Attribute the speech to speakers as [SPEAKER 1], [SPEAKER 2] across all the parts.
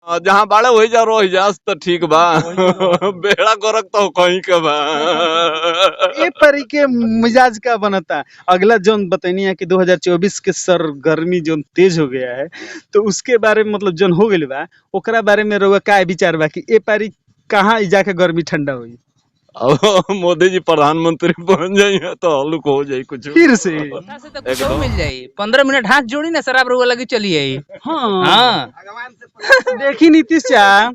[SPEAKER 1] जहाँ बाड़े वही जा रह जास तो ठीक बा। बेड़ा गोरख तो कहीं के बा।
[SPEAKER 2] ए परी के मिजाज का बनता। अगला जोन बतैनी है कि 2024 के सर गर्मी जोन तेज हो गया है, तो उसके बारे में मतलब जोन हो गइल बा ओकरा बारे में रउआ का विचार बा कि ए पारी कहाँ जाके गर्मी ठंडा हुई?
[SPEAKER 1] अब मोदी जी प्रधानमंत्री बन जाइए तो हल्लुक हो जाई कुछ
[SPEAKER 2] फिर से।
[SPEAKER 3] से तो कुछ
[SPEAKER 1] एकदम।
[SPEAKER 3] मिल जाई, 15 मिनट हाथ जोड़ी ना शराब रुआ लगी चली आई।
[SPEAKER 2] हाँ,
[SPEAKER 3] हाँ।
[SPEAKER 2] देखी नीतीश चा,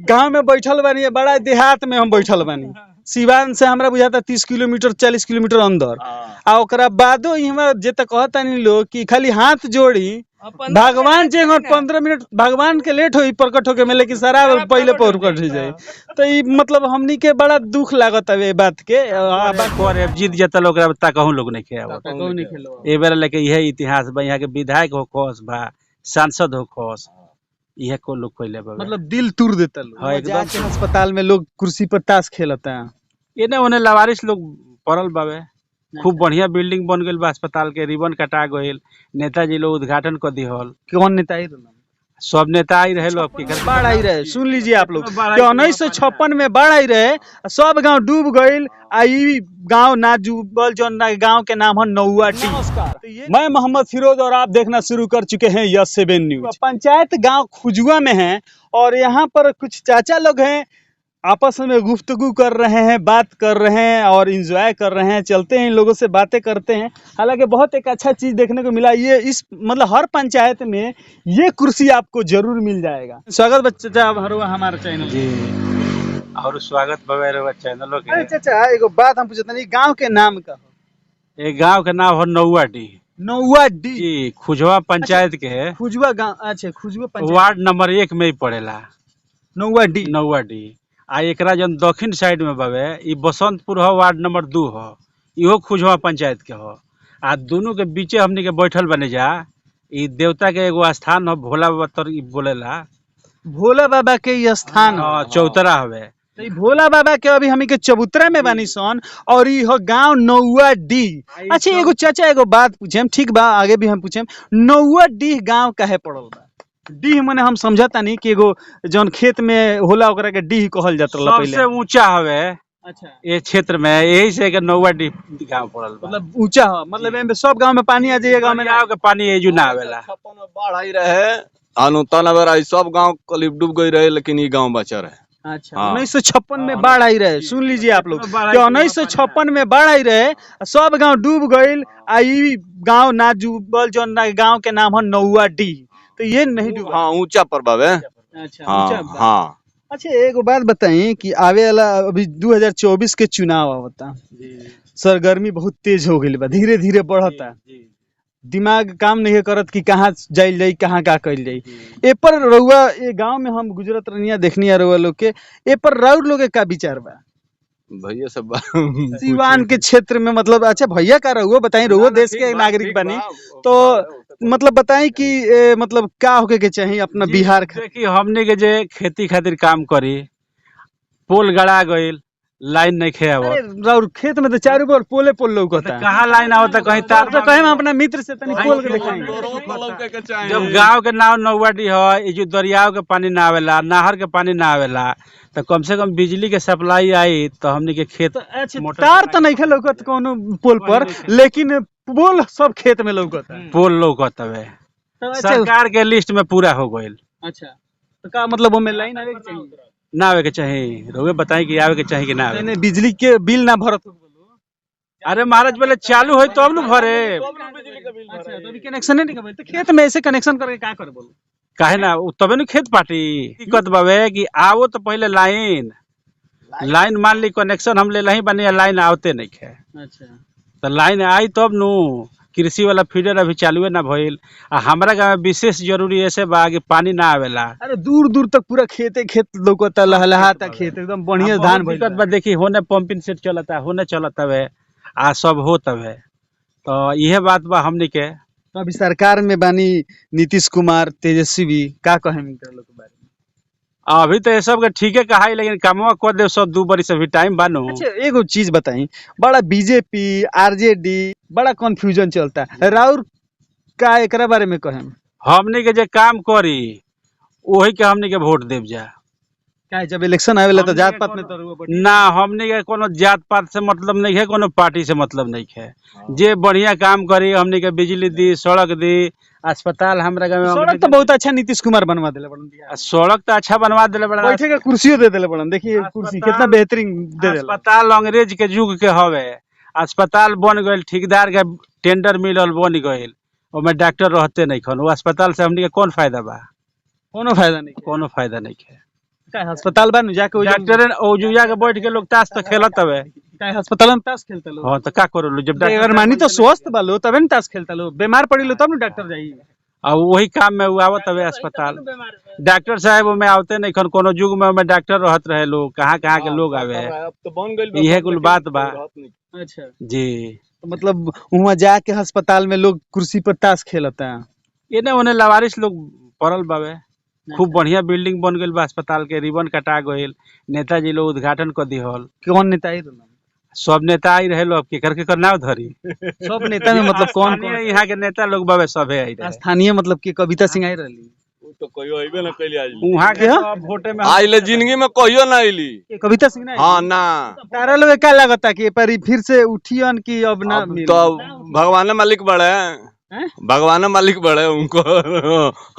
[SPEAKER 2] गांव में बैठल बानी, बड़ा देहात में हम बैठल बानी। सिवान से हमरा बुझाता 30 किलोमीटर 40 किलोमीटर अंदर। आ ओकरा बादो इहवा जे त कहतानी लोग कि खाली हाथ जोड़ी भगवान जे 15 मिनट भगवान के लेट होई प्रकट होके में, लेकिन शराब पहले प्रकट हो जाए। तो ई मतलब हमनी के बड़ा दुख लागत हवे ए बात के। आ बात
[SPEAKER 4] करे जीत जाता लोग कहूँ लोग नहीं खे आवत।
[SPEAKER 2] कहूं नहीं खेलो।
[SPEAKER 4] ए बेरा लेके इहे इतिहास बा, यहाँ के विधायक हो खोस बा, सांसद हो खोस, इहे को लोग कोइले बा।
[SPEAKER 2] मतलब दिल तूर देता लोग।
[SPEAKER 4] हाँ, एकदम।
[SPEAKER 2] जाके अस्पताल में लोग कुर्सी पर ताश खेलता है।
[SPEAKER 4] एने ओने लवारिस लोग पड़ल बावे। खूब बढ़िया बिल्डिंग बन गइल बा अस्पताल के, रिबन कटा गइल, नेताजी लोग उद्घाटन कर दिहल।
[SPEAKER 2] कौन नेता आई रहलन?
[SPEAKER 4] सब नेता आई रहे लोग के घर।
[SPEAKER 2] बाढ़ आई रहे, सुन लीजिए आप लोग
[SPEAKER 4] बाढ़ आई
[SPEAKER 2] कि
[SPEAKER 4] रहे,
[SPEAKER 2] 1956 में बाढ़ आई रहे, सब गांव डूब गइल आ ई गांव ना डूबल, जो गांव के नाम है नौआ टी। नमस्कार, मैं मोहम्मद फिरोज और आप देखना शुरू कर चुके हैं यस 7 न्यूज। पंचायत गांव खुजुआ में है और यहाँ पर कुछ चाचा लोग हैं, आपस में गुफ्तगू कर रहे हैं, बात कर रहे हैं और इंजॉय कर रहे हैं। चलते हैं इन लोगों से बातें करते हैं। हालांकि बहुत एक अच्छा चीज़ देखने को मिला, ये इस मतलब हर पंचायत में ये कुर्सी आपको जरूर मिल जाएगा। स्वागत बच्चा चाचा हमारे चैनल।
[SPEAKER 4] जी, और स्वागत बाबा रउआ चैनलो के।
[SPEAKER 2] अरे चाचा एगो बात हम पूछते हैं, गांव के नाम का हो?
[SPEAKER 4] ए गांव के नाम हो नौआ डी।
[SPEAKER 2] नौआ डी
[SPEAKER 4] जी, खुजवा पंचायत के।
[SPEAKER 2] खुजुआ गांव। अच्छा, खुजुआ पंचायत।
[SPEAKER 4] वार्ड नंबर 1 में ही पड़ेला
[SPEAKER 2] नौआ डी।
[SPEAKER 4] नौआ डी। आ एकरा जन दक्षिण साइड में बावे ई बसंतपुर हो, वार्ड नंबर 2 हो, इहो खुजवा पंचायत के हो। आ दोनों के बीचे हमनी के बैठल बने जा। ई देवता के एगो स्थान हो, भोला बाबा तर ई बोलेला।
[SPEAKER 2] भोला बाबा के ये स्थान हो।
[SPEAKER 4] हाँ, चौतरा हवे।
[SPEAKER 2] तो ई भोला बाबा के अभी हमी के चबूतरा में बानी सन और ई हो गांव नौआ डी। अच्छा एगो चाचा एगो बात पूछेम, ठीक बा? आगे भी हम पूछेम, नौआ डी गांव काहे पड़ल बा? डीह मने हम समझता नहीं कि एगो जौन खेत में होला ओकरा के डीह कहल जात रहला पहले।
[SPEAKER 4] सबसे ऊंचा हवे
[SPEAKER 2] अच्छा,
[SPEAKER 4] ये क्षेत्र में, यही से एकर नौआ डी गांव पड़ल बा।
[SPEAKER 2] मतलब ऊंचा हो, मतलब एमे सब गांव में पानी आ जाइए, गांव में ना।
[SPEAKER 4] गांव के पानी एजू ना आवेला।
[SPEAKER 1] 56 में बाढ़ आई रहे, अनुतन अबर आई, सब गांव करीब डूब गई रहे, लेकिन ये गांव बचा रहे।
[SPEAKER 2] अच्छा,
[SPEAKER 1] हाँ।
[SPEAKER 2] 1956 में बाढ़ आई रहे, सुन लीजिए आप लोग
[SPEAKER 4] बाढ़ आई
[SPEAKER 2] कि 1956 में बाढ़ आई रहे, सब गांव डूब गइल आ ई गांव ना डूबल, जो गांव के नाम है नौआ डी, तो ये नहीं डूबा।
[SPEAKER 1] हाँ, ऊंचा पर बावे।
[SPEAKER 2] अच्छा, ऊंचा
[SPEAKER 1] हाँ
[SPEAKER 2] बा।
[SPEAKER 1] हाँ।
[SPEAKER 2] अच्छा एगो बात बताई कि आवे वाला अभी 2024 के चुनाव आवता सर, गर्मी बहुत तेज हो गई बा, धीरे धीरे बढ़ता, दिमाग काम नहीं करत कि कहाँ जाइल जाई, कहाँ का कइल जाई। ए पर रउआ ए गांव में हम गुजरत रहनिया देखनिया रउआ लोग के, ए पर राउर लोग के का विचार बा
[SPEAKER 1] भैया सब
[SPEAKER 2] सिवान के क्षेत्र में? मतलब अच्छा भैया का रउआ बताई, रउआ देश के नागरिक बनी तो मतलब बताई कि मतलब का होके के चाही अपना बिहार
[SPEAKER 4] देखी हमने के जे खेती खातिर काम करी, पोल गड़ा गइल, लाइन नहीं खे आवत।
[SPEAKER 2] अरे राउर खेत में तो चारों ओर पोले पोल लौकता।
[SPEAKER 4] कहाँ लाइन आवता? कहीं तार
[SPEAKER 2] तो कहे हम अपना मित्र से तनी पोल के देखाएंगे।
[SPEAKER 4] जब गांव के नाव नौवाडी है, ई जो दरियाव के पानी ना आवेला, नहर के पानी ना आवेला, तो कम से कम बिजली के सप्लाई आई तो हमनी के खेत
[SPEAKER 2] तो अच्छा
[SPEAKER 4] मोटर
[SPEAKER 2] तार तो नहीं लौकत कोनो पोल पर, लेकिन पोल सब खेत में लौकता।
[SPEAKER 4] पोल लौकत हवे।
[SPEAKER 2] तो अच्छा,
[SPEAKER 4] सरकार के लिस्ट में पूरा हो गइल।
[SPEAKER 2] अच्छा तो का मतलब ओमे लाइन आवे के चाहिए?
[SPEAKER 4] ना आवे के चाही, रउए बताई कि आवे के चाही कि ना आवे।
[SPEAKER 2] नहीं, नहीं, बिजली के बिल ना भरत हो बोलो।
[SPEAKER 4] अरे महाराज पहले चालू होई तब न भरे।
[SPEAKER 2] अच्छा तो अभी कनेक्शन नहीं निकल, तो खेत में ऐसे कनेक्शन करके का कर बोलो?
[SPEAKER 4] काहे ना उ तबे न खेत पाटी। दिक्कत बावे कि आवो तो पहले लाइन, लाइन मान ली कनेक्शन हम ले लही बनी, लाइन आवते नहीं खे।
[SPEAKER 2] अच्छा
[SPEAKER 4] तो लाइन आई तब नु। कृषि वाला फीडर अभी चालुए ना भइल। आ हमरा गाँव में विशेष जरूरी ऐसे बा कि पानी ना आवेला।
[SPEAKER 2] अरे दूर दूर तक पूरा खेते खेत लौकता, लहलहाता खेत, एकदम बढ़िया धान भइल
[SPEAKER 4] दिक्कत बा। देखी होने पंपिंग सेट चलता, होने चलता हवे आ सब होत हवे। तो इहे बात बा हमनी के।
[SPEAKER 2] तो अभी सरकार में बानी नीतीश कुमार, तेजस्वी, का कहेम इनकर लोग के बारे में?
[SPEAKER 4] अभी तो ये सब के ठीके कहा, लेकिन कामवा कर दे सब 2 बरिस अभी टाइम बानू।
[SPEAKER 2] अच्छा एगो चीज बताई, बड़ा बीजेपी आरजेडी बड़ा कंफ्यूजन चलता है, राउर का एकरा बारे में कहेम?
[SPEAKER 4] हमनी के जे काम करी वही के हमनी के वोट देव जा।
[SPEAKER 2] काहे जब इलेक्शन आवेला तो
[SPEAKER 4] हमनी
[SPEAKER 2] जात
[SPEAKER 4] के
[SPEAKER 2] पात में
[SPEAKER 4] कोनो-
[SPEAKER 2] तो रउआ बड़ी-
[SPEAKER 4] ना, हमनी के कोनो जात पात से मतलब नहीं है, कोनो पार्टी से मतलब नहीं है। जे बढ़िया काम करी, हमनी के बिजली दी, सड़क दी, अस्पताल हमरा गाँव में
[SPEAKER 2] सड़क तो बहुत अच्छा नीतीश कुमार बनवा देले बड़न बिहार
[SPEAKER 4] आ, सड़क तो अच्छा बनवा दिले बड़ा।
[SPEAKER 2] बैठे के कुर्सियों दे देले बड़न, देखिए कुर्सी कितना बेहतरीन दे देले।
[SPEAKER 4] अस्पताल अंग्रेज के युग के हवे, अस्पताल बन गइल, ठेकेदार के टेंडर मिलल, बन गइल, ओमे डॉक्टर रहते नहीं खन। वो अस्पताल से हमनी के कौन फायदा बा?
[SPEAKER 2] कोनो फायदा नहीं।
[SPEAKER 4] कोनो फायदा नहीं है।
[SPEAKER 2] काहे अस्पताल बा नु जाके ओइजा-
[SPEAKER 4] डॉक्टर ओजुया के बैठ के लोग ताश तो खेलत हवे।
[SPEAKER 2] काहे अस्पताल में ताश खेलता लोग?
[SPEAKER 4] हाँ तो का करो लो जब
[SPEAKER 2] अगर
[SPEAKER 4] डॉक्टर
[SPEAKER 2] मानी तो स्वस्थ बा लो तबे न ताश खेलता लो, बीमार पड़ी लो तब न डॉक्टर जाई।
[SPEAKER 4] आ वही काम में वो आवत हवे अस्पताल, डॉक्टर साहब ओमे आवते नहीं खन। कोनो युग में ओमे डॉक्टर रहत रहे लोग, कहाँ कहाँ के लोग आवे।
[SPEAKER 1] अब तो बन गइल बा,
[SPEAKER 4] इहे कुल बात बा।
[SPEAKER 2] अच्छा
[SPEAKER 4] जी।
[SPEAKER 2] तो मतलब वहाँ जाके अस्पताल में लोग कुर्सी पर ताश खेलता है।
[SPEAKER 4] एने ओने लवारिस लोग पड़ल बावे। खूब बढ़िया बिल्डिंग बन गइल बा अस्पताल के, रिबन कटा गइल, नेताजी लोग उद्घाटन कर दिहल।
[SPEAKER 2] कौन नेता आई रहलन?
[SPEAKER 4] सब नेता आई रहे लोग, अब केकर केकर नाव धरी?
[SPEAKER 2] सब नेता में मतलब कौन कौन?
[SPEAKER 4] स्थानीय यहाँ के नेता लोग बावे, सभे आई रहे।
[SPEAKER 2] स्थानीय मतलब कि कविता सिंह आई रहली?
[SPEAKER 1] उ तो कहियो अइबे ना कइली आज।
[SPEAKER 4] वहाँ के
[SPEAKER 2] क्या?
[SPEAKER 4] सब वोटे में
[SPEAKER 1] आइले जिंदगी में कहियो ना अइली।
[SPEAKER 2] ये कविता सिंह ना आई?
[SPEAKER 1] हाँ ना।
[SPEAKER 2] तारा लोग का लगता कि ए पर ई फिर से उठियन कि अब ना
[SPEAKER 1] अब
[SPEAKER 2] मिली?
[SPEAKER 1] तो भगवान मालिक बड़े
[SPEAKER 2] हैं?
[SPEAKER 1] भगवान मालिक बड़े उनको।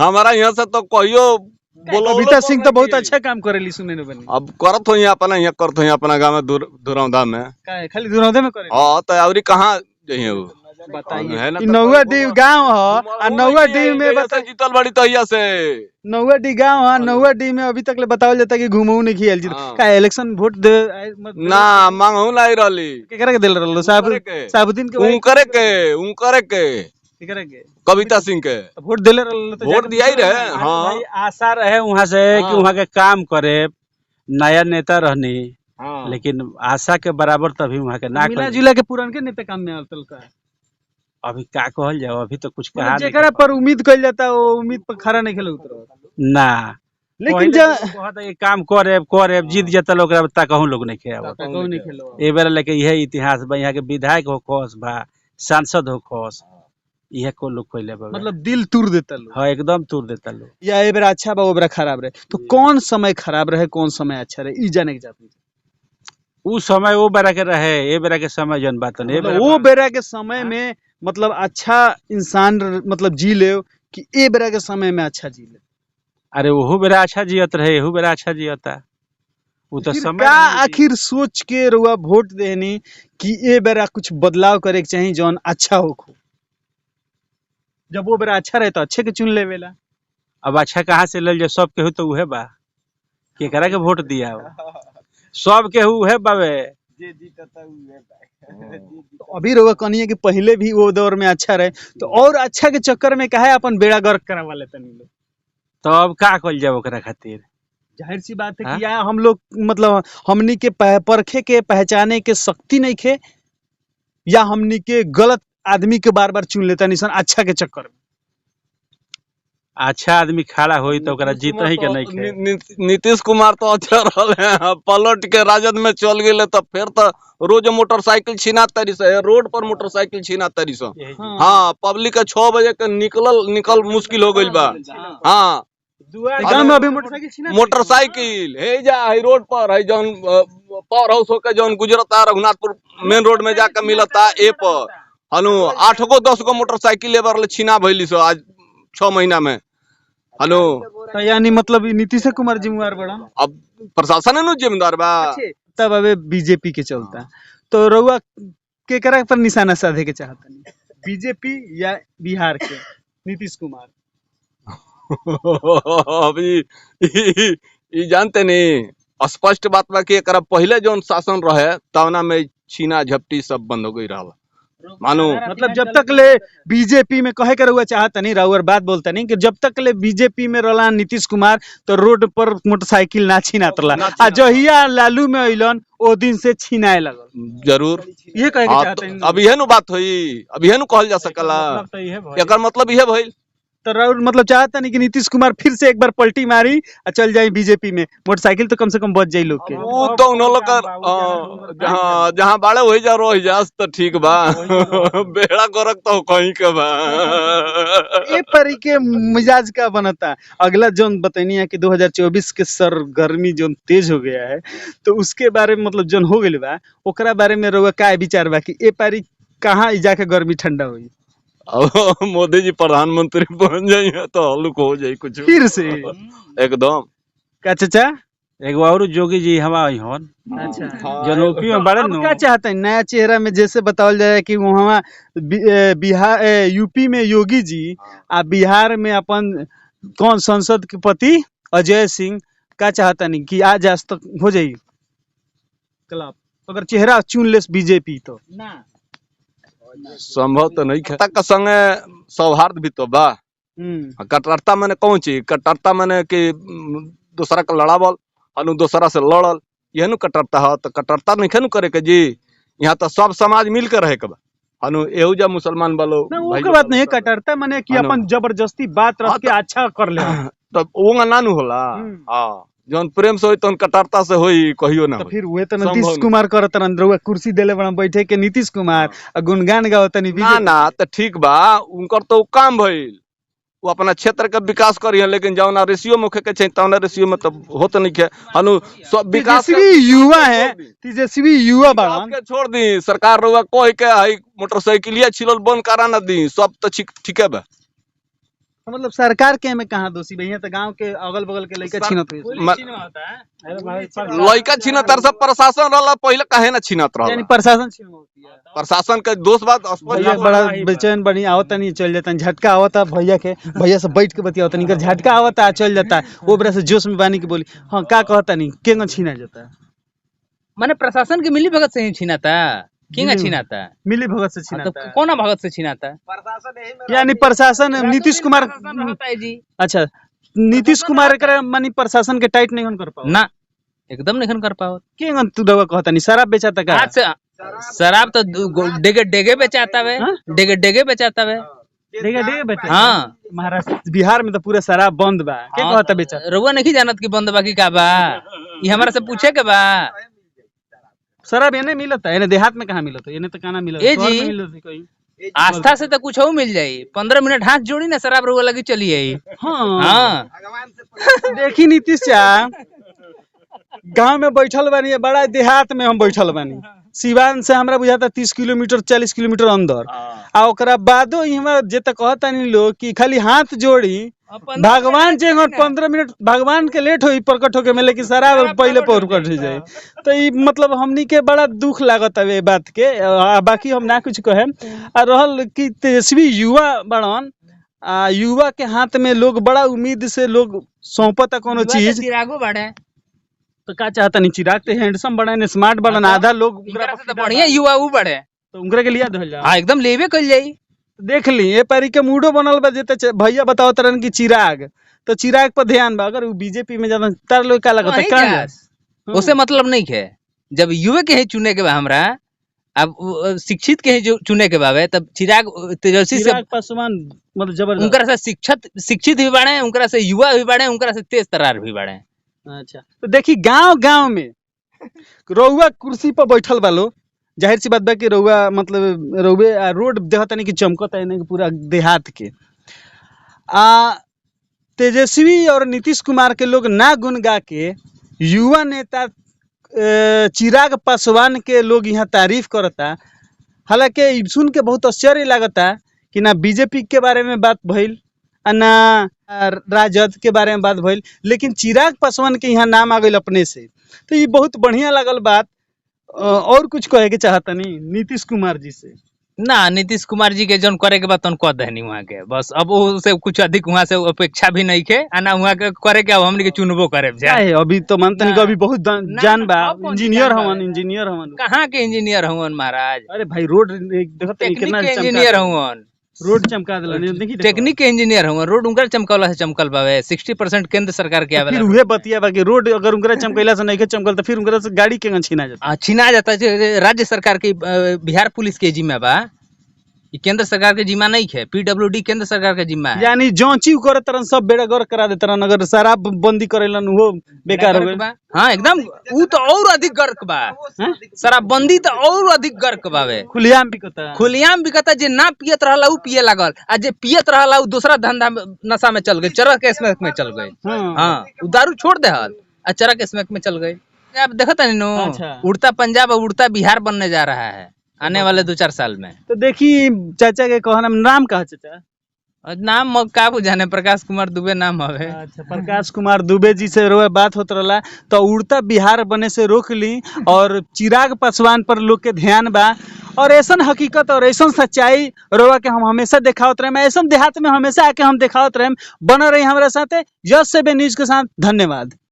[SPEAKER 1] हमारा यहाँ से तो कहियो बोलो
[SPEAKER 2] कविता सिंह तो बहुत अच्छा काम करेली सुने बनी।
[SPEAKER 1] अब करत हो अपना यहाँ, करत हो अपना गाँव में, दुरौंधा में।
[SPEAKER 2] का है, खाली दुरौंधे में करेली?
[SPEAKER 1] हाँ तो अवरी कहाँ जइहे वो
[SPEAKER 2] बताइए
[SPEAKER 1] है ना
[SPEAKER 2] ई
[SPEAKER 1] तो
[SPEAKER 2] नौवा
[SPEAKER 1] कोई
[SPEAKER 2] डी गांव ह आ नौवा डी में
[SPEAKER 1] बता जीतल बड़ी तो हिया से
[SPEAKER 2] नौवा डी गांव ह, नौवा डी में अभी तक ले बतावल जाता कि घुमऊ नहीं खियल जी।
[SPEAKER 1] हाँ।
[SPEAKER 2] का इलेक्शन वोट दे
[SPEAKER 1] ना मांगू ना आई रहली।
[SPEAKER 2] केकरा के देल रहलो? साहब
[SPEAKER 1] उनकरे के।
[SPEAKER 2] साहबुद्दीन के भाई?
[SPEAKER 1] उनकरे के, उनकरे के,
[SPEAKER 2] केकरा के?
[SPEAKER 1] कविता सिंह के
[SPEAKER 2] तो वोट देले रहलो तो
[SPEAKER 1] वोट
[SPEAKER 2] जाके
[SPEAKER 1] दिया ही रहे।
[SPEAKER 4] अरे
[SPEAKER 1] हाँ
[SPEAKER 4] भाई, आशा रहे वहाँ से कि
[SPEAKER 1] हाँ।
[SPEAKER 4] वहाँ के काम करे, नया नेता रहनी,
[SPEAKER 1] हाँ।
[SPEAKER 4] लेकिन आशा के बराबर तभी वहाँ के ना
[SPEAKER 2] मिला
[SPEAKER 4] करी।
[SPEAKER 2] जुला के पुरान के नेता काम में आवतल का
[SPEAKER 4] अभी का कहल जाओ, अभी तो कुछ कहा
[SPEAKER 2] मतलब
[SPEAKER 4] नहीं
[SPEAKER 2] जेकरा पर उम्मीद कइल जाता वो उम्मीद पर खरा नहीं खेले उतरल
[SPEAKER 4] ना।
[SPEAKER 2] लेकिन
[SPEAKER 4] पहिले
[SPEAKER 2] जा
[SPEAKER 4] तो कहत है कि काम करे करे, जीत जाता लोग कहूँ लोग नहीं खे आवत।
[SPEAKER 2] कहूं नहीं खेलो।
[SPEAKER 4] ए बेरा लेके यह इतिहास बा, यहाँ के विधायक हो खोस बा, सांसद हो खोस, यह को लोग कोई बा।
[SPEAKER 2] मतलब दिल तूर देता लोग।
[SPEAKER 4] हाँ एकदम तूर देता लोग।
[SPEAKER 2] या ए बेरा अच्छा बा ओ बेरा खराब रहे, तो कौन समय खराब रहे कौन समय अच्छा रहे, ई जाने के चाहते हैं।
[SPEAKER 4] उ समय वो बेरा के रहे, ए बेरा के समय जन बात नहीं।
[SPEAKER 2] मतलब वो बेरा के समय में मतलब अच्छा इंसान मतलब जी ले कि ए बेरा के समय में अच्छा जी ले।
[SPEAKER 4] अरे ओहू बेरा अच्छा जियत रहे, एहू बेरा अच्छा जियता। उ तो
[SPEAKER 2] फिर
[SPEAKER 4] समय
[SPEAKER 2] का
[SPEAKER 4] रहे जी।
[SPEAKER 2] आखिर सोच के रुआ वोट देनी कि ए बेरा कुछ बदलाव करे के चाही जौन अच्छा हो खो। जब वो बेरा अच्छा रहे तो अच्छे के चुन लेवेला।
[SPEAKER 4] अब अच्छा कहाँ से लेल जाए, सब केहू तो उहे बा, केकरा के वोट दिया सब केहू उहे बावे।
[SPEAKER 2] तो अभी रउआ कहनी कि पहले भी वो दौर में अच्छा रहे, तो और अच्छा के चक्कर में काहे अपन बेड़ा गर्क करवा लेते लोग?
[SPEAKER 4] तो अब का कइल जाए ओकरा खातिर?
[SPEAKER 2] जाहिर सी बात है
[SPEAKER 4] हाँ?
[SPEAKER 2] कि या हम लोग मतलब हमनी के परखे के पहचाने के शक्ति नहीं खे, या हमनी के गलत आदमी के बार बार चुन लेता निसन अच्छा के चक्कर में।
[SPEAKER 4] अच्छा आदमी खड़ा होई तो ओकरा जीत ही के नहीं खे।
[SPEAKER 1] नीतीश कुमार तो अच्छा रहल है, पलट के राजद में चल गए तो फिर तो रोज मोटरसाइकिल छीना तरी से, रोड पर मोटरसाइकिल छीना तरी से। हाँ पब्लिक के 6 बजे के निकलल निकल मुश्किल हो गइल बा। हाँ
[SPEAKER 2] गाँव में अभी मोटरसाइकिल छीना
[SPEAKER 1] मोटरसाइकिल हे जा है रोड पर है जौन पावर हाउस होके जौन गुजरता रघुनाथपुर मेन रोड में जाके मिलता ए पर हनु 8 गो 10 गो मोटरसाइकिल एबर ले छीना भइली सो आज 6 महीना में। हनु
[SPEAKER 2] तो यानी मतलब नीतीश कुमार जिम्मेवार बड़ा?
[SPEAKER 1] अब प्रशासन है नु जिम्मेदार बा।
[SPEAKER 2] तब अबे बीजेपी के चलता तो रउआ केकरा पर निशाना साधे के चाहता नहीं, बीजेपी या बिहार के नीतीश कुमार?
[SPEAKER 1] अभी ई जानते नहीं, स्पष्ट बात बा कि एकरा पहले जौन शासन रहे तवना में छीना झपटी सब बंद हो गई रहल मानो।
[SPEAKER 2] मतलब जब तक ले बीजेपी में कहे के रउआ चाहता नहीं, रउआ बात बोलता नहीं कि जब तक ले बीजेपी में रहला नीतीश कुमार तो रोड पर मोटरसाइकिल ना छीनात रहला, आ जहिया लालू में अइलन ओ दिन से छीनाए लगल।
[SPEAKER 1] जरूर
[SPEAKER 2] ये कहे के
[SPEAKER 1] हाँ,
[SPEAKER 2] चाहता
[SPEAKER 1] तो अब इहे नु बात होई, अब इहे नु कहल जा सकला,
[SPEAKER 4] मतलब तो इहे भइल।
[SPEAKER 1] एकर मतलब इहे भइल।
[SPEAKER 2] तो राउर मतलब चाहता नहीं कि नीतीश कुमार फिर से एक बार पलटी मारी और चल जाए बीजेपी में, मोटरसाइकिल तो कम से कम बच जाई लोग के।
[SPEAKER 1] उ तो उन लोग का जहाँ जहाँ बाड़े वही जा रह जास तो ठीक बा। बेड़ा गोरख तो कहीं के बा।
[SPEAKER 2] ए परी के मिजाज का बनता। अगला जोन बतैनी है कि 2024 के सर गर्मी जोन तेज हो गया है, तो उसके बारे में मतलब जोन हो गइल बा ओकरा बारे में रउआ का विचार बा कि ए पारी कहाँ जाके गर्मी ठंडा हुई?
[SPEAKER 1] अब मोदी जी प्रधानमंत्री बन जाइए तो हल्लुक हो जाई कुछ
[SPEAKER 2] फिर से
[SPEAKER 1] एकदम।
[SPEAKER 2] का चाचा?
[SPEAKER 4] एगो और जोगी जी हवा हन
[SPEAKER 2] अच्छा,
[SPEAKER 4] जौन यूपी में बड़े
[SPEAKER 2] अब
[SPEAKER 4] नु
[SPEAKER 2] का चाहते हैं नया चेहरा में, जैसे बतावल जाए कि वहाँ बिहार यूपी में योगी जी आ बिहार में अपन कौन संसद के पति अजय सिंह, का चाहता नहीं कि आज आज तक हो जाई क्लब अगर चेहरा चुन ले बीजेपी तो?
[SPEAKER 3] ना
[SPEAKER 1] संभव तो नहीं है। का संगे सौहार्द भी तो बा। कट्टरता माने कौन चीज? कट्टरता माने कि दूसरा के लड़ावल अनु दूसरा से लड़ल, यह नु कट्टरता है। तो कट्टरता नहीं नु करे के जी, यहाँ तो सब समाज मिल के रहे के बा। अनु एहू जा मुसलमान वालो
[SPEAKER 2] ना वो
[SPEAKER 1] भाई
[SPEAKER 2] के बात नहीं है, कट्टरता माने कि
[SPEAKER 1] अनु।
[SPEAKER 2] अपन जबरदस्ती बात रख
[SPEAKER 1] हाँ,
[SPEAKER 2] के अच्छा कर ले।
[SPEAKER 1] तब वो ना नु होला। हाँ, जौन प्रेम से होई तौन कट्टरता से होई, कहियो ना
[SPEAKER 2] तो
[SPEAKER 1] होई।
[SPEAKER 2] फिर उहे तो
[SPEAKER 1] संभव
[SPEAKER 2] नीतीश
[SPEAKER 1] नहीं।
[SPEAKER 2] कुमार करत रहन, रउआ कुर्सी देले बड़ा बैठे के नीतीश कुमार आ गुणगान गावतनी
[SPEAKER 1] ना
[SPEAKER 2] बीजेपी।
[SPEAKER 1] ना तो ठीक बा, उनकर तो उ काम भइल, वो अपना क्षेत्र के विकास करी, लेकिन जौना रेशियो में के छै तौना रेशियो में तो होत नहीं है। हनु सब विकास के-
[SPEAKER 2] तेजस्वी युवा है, तेजस्वी युवा
[SPEAKER 1] विकास
[SPEAKER 2] बड़न।
[SPEAKER 1] के छोड़ दी सरकार रउआ कह के हई मोटरसाइकिलिया छिलल बंद करा ना दी, सब तो ठीक ठीके बा।
[SPEAKER 2] मतलब सरकार के में कहाँ दोषी भैया, तो गांव के अगल बगल के लड़का छीनत हुई।
[SPEAKER 1] लइका छीनत तार सब प्रशासन रहला पहिले काहे ना छीनत
[SPEAKER 2] यानी
[SPEAKER 1] रहला?
[SPEAKER 2] प्रशासन छीनत।
[SPEAKER 1] प्रशासन के दोष बात स्पष्ट
[SPEAKER 2] भैया बड़ा बेचैन बनी आवता नहीं चल जाता, झटका आवता भैया के, भैया से बैठ के बतियावता नहीं, झटका आवता चल जाता, वो बड़ा से जोश में बानी के बोली हाँ का कहता नहीं केंगा छीना जाता?
[SPEAKER 3] माने प्रशासन के मिली भगत से ही छीनाता, केंगा
[SPEAKER 2] मिली-
[SPEAKER 3] छीनाता?
[SPEAKER 2] मिली भगत से
[SPEAKER 3] हाँ, तो
[SPEAKER 2] छीनाता।
[SPEAKER 3] कौन भगत से छीनाता?
[SPEAKER 2] यानी प्रशासन नीतीश कुमार
[SPEAKER 3] प्रशासन रहता है जी।
[SPEAKER 2] अच्छा, नीतीश कुमार एकरा मानी प्रशासन के टाइट नहीं कर पाओ
[SPEAKER 3] ना, एकदम नहीं कर पाओ।
[SPEAKER 2] केंगा तू दवा कहता नहीं शराब बेचाता का?
[SPEAKER 3] आज से शराब तो डेगे डेगे बेचाता वे।
[SPEAKER 2] हाँ?
[SPEAKER 3] डेगे डेगे बेचाता वे।
[SPEAKER 2] डेगे डेगे बेचा?
[SPEAKER 3] हाँ।
[SPEAKER 2] महाराष्ट्र बिहार में तो पूरा शराब बंद बा, के
[SPEAKER 3] हाँ,
[SPEAKER 2] कहता बेचा?
[SPEAKER 3] रउआ नहीं जानत कि बंद बाकी का बा, ये हमारा से पूछे के बा।
[SPEAKER 2] शराब एने मिलता है, एने देहात में कहाँ मिलता है, एने तो कहाँ मिलता
[SPEAKER 3] ए
[SPEAKER 2] है, शहर
[SPEAKER 3] जी।
[SPEAKER 2] में मिलत है कहीं।
[SPEAKER 3] आस्था से तो कुछ मिल जाई, 15 मिनट हाथ जोड़ी ना शराब रउआ लगी चली आई।
[SPEAKER 2] हाँ
[SPEAKER 3] हाँ
[SPEAKER 2] देखी नीतीश चा गांव में बैठल बानी, बड़ा देहात में हम बैठल बानी, सिवान से हमरा बुझाता 30 किलोमीटर 40 किलोमीटर अंदर, आ ओकरा बादो इहवा जे त कहतानी लोग कि खाली हाथ जोड़ी भगवान जे 15 मिनट भगवान के लेट होई प्रकट होके में, लेकिन शराब पहले प्रकट हो जाए। तो ई मतलब हमनी के बड़ा दुख लागत हवे बात के। आ बाकी हम ना कुछ कहे। आ रहल कि तेजस्वी युवा बड़न, आ युवा के हाथ में लोग बड़ा उम्मीद से लोग सौंपता कोनो चीज,
[SPEAKER 3] चिरागो बाड़े
[SPEAKER 2] तो का चाहता नहीं चिराग तो हैंडसम बड़न, स्मार्ट बड़न, आधा लोग
[SPEAKER 3] इनकरा से तो बढ़िया युवा उ बाड़े,
[SPEAKER 2] तो उनकरा के लिया धइल जा।
[SPEAKER 3] हाँ एकदम लेबे कइल जाई।
[SPEAKER 2] देख ली ए पारी के मूडो बनल बा जेते भैया बताओ तरन की चिराग, तो चिराग पर ध्यान बा, अगर उ बीजेपी में जाता तार लोग का लगता
[SPEAKER 3] कहीं
[SPEAKER 2] का
[SPEAKER 3] जास। उसे मतलब नहीं है, जब युवे के ही चुने के बा हमरा, अब शिक्षित के ही जो चुने के बावे, तब चिराग तेजस्वी से
[SPEAKER 2] चिराग पासवान मतलब जबरदस्त,
[SPEAKER 3] उनकरा से शिक्षित शिक्षित भी बाड़े, उनकरा से युवा भी बाड़े, उनकरा से तेज तरार भी बाड़े।
[SPEAKER 2] अच्छा तो देखी गांव गांव में रउआ कुर्सी पर बैठल बालो, जाहिर सी बात बा कि रउआ मतलब रउए आ रोड देखत नहीं कि चमकत है नहीं पूरा देहात के। आ तेजस्वी और नीतीश कुमार के लोग ना गुन गा के युवा नेता चिराग पासवान के लोग यहाँ तारीफ करता। हालांकि सुन के बहुत आश्चर्य लागता कि ना बीजेपी के बारे में बात भइल आ ना राजद के बारे में बात भइल, लेकिन चिराग पासवान के यहाँ नाम आ गइल अपने से, तो ये बहुत बढ़िया लागल बात। और कुछ कहे के चाहता नहीं नीतीश कुमार जी से?
[SPEAKER 3] ना नीतीश कुमार जी के जौन करे के बाद तौन कह देनी वहाँ के, बस अब उसे कुछ अधिक वहाँ से अपेक्षा भी नहीं के, आ ना वहाँ के करे के अब हमनी के चुनबो करे
[SPEAKER 2] क्या है अभी तो मानते नहीं कि अभी बहुत जान बा,
[SPEAKER 3] अब कौन सी
[SPEAKER 2] इंजीनियर
[SPEAKER 3] जान बा?
[SPEAKER 2] हवन, इंजीनियर हवन।
[SPEAKER 3] कहाँ के इंजीनियर हवन महाराज?
[SPEAKER 2] अरे भाई रोड देखत नहीं
[SPEAKER 3] टेक्निक
[SPEAKER 2] कितना
[SPEAKER 3] के
[SPEAKER 2] चमका
[SPEAKER 3] इंजीनियर
[SPEAKER 2] देला।
[SPEAKER 3] हवन,
[SPEAKER 2] रोड चमका देला नहीं देखी देखो।
[SPEAKER 3] टेक्निक के इंजीनियर हवन, रोड उनकर चमकौला से चमकल बावे, 60% केंद्र सरकार के
[SPEAKER 2] तो
[SPEAKER 3] आवेला।
[SPEAKER 2] फिर उहे बतिया बा कि रोड अगर उनकरा चमकैला से नहीं के चमकल तो फिर उनकरा से गाड़ी केंगा छीना जाता।
[SPEAKER 3] छीना जाता है, राज्य सरकार की बिहार पुलिस के जिम्मा बा, ई केंद्र सरकार के जिम्मा नहीं है, पीडब्ल्यूडी केंद्र सरकार के जिम्मा है।
[SPEAKER 2] यानी जांची करे तरन सब बेड़ा गर्क करा दे तरन, अगर शराब बंदी करेलन वो बेकार हो
[SPEAKER 3] गर्क
[SPEAKER 2] गइल।
[SPEAKER 3] बा। हाँ एकदम, ऊ तो और अधिक गर्क बा।
[SPEAKER 2] हैं?
[SPEAKER 3] शराबबंदी तो और अधिक गर्क बावे।
[SPEAKER 2] खुलेआम बिकता।
[SPEAKER 3] खुलेआम बिकता, जे ना पियत रहला ऊ पिए लागल, आ जे पियत रहला ऊ दूसरा धंधा में, नशा में चल गए, चरस के स्मैक में चल गए। हाँ, ऊ दारू छोड़ देहल आ चरस के स्मैक में चल गए। आप देखत नहीं नो।
[SPEAKER 2] अच्छा।
[SPEAKER 3] उड़ता पंजाब और उड़ता बिहार बनने जा रहा है आने वाले 2-4 साल में।
[SPEAKER 2] तो देखी चाचा के कहना, नाम कहा चाचा?
[SPEAKER 3] और नाम का बुझाने, प्रकाश कुमार दुबे नाम हवे।
[SPEAKER 2] अच्छा, प्रकाश कुमार दुबे जी से रोए बात होत रहला। तो उड़ता बिहार बने से रोक ली और चिराग पासवान पर लोग के ध्यान बा, और ऐसन हकीकत और ऐसन सच्चाई रोवा के हम हमेशा देखावत रहे, ऐसन देहात में हमेशा आके हम देखावत रहे। बन रही हमारे साथे यस 7 न्यूज के साथ। धन्यवाद।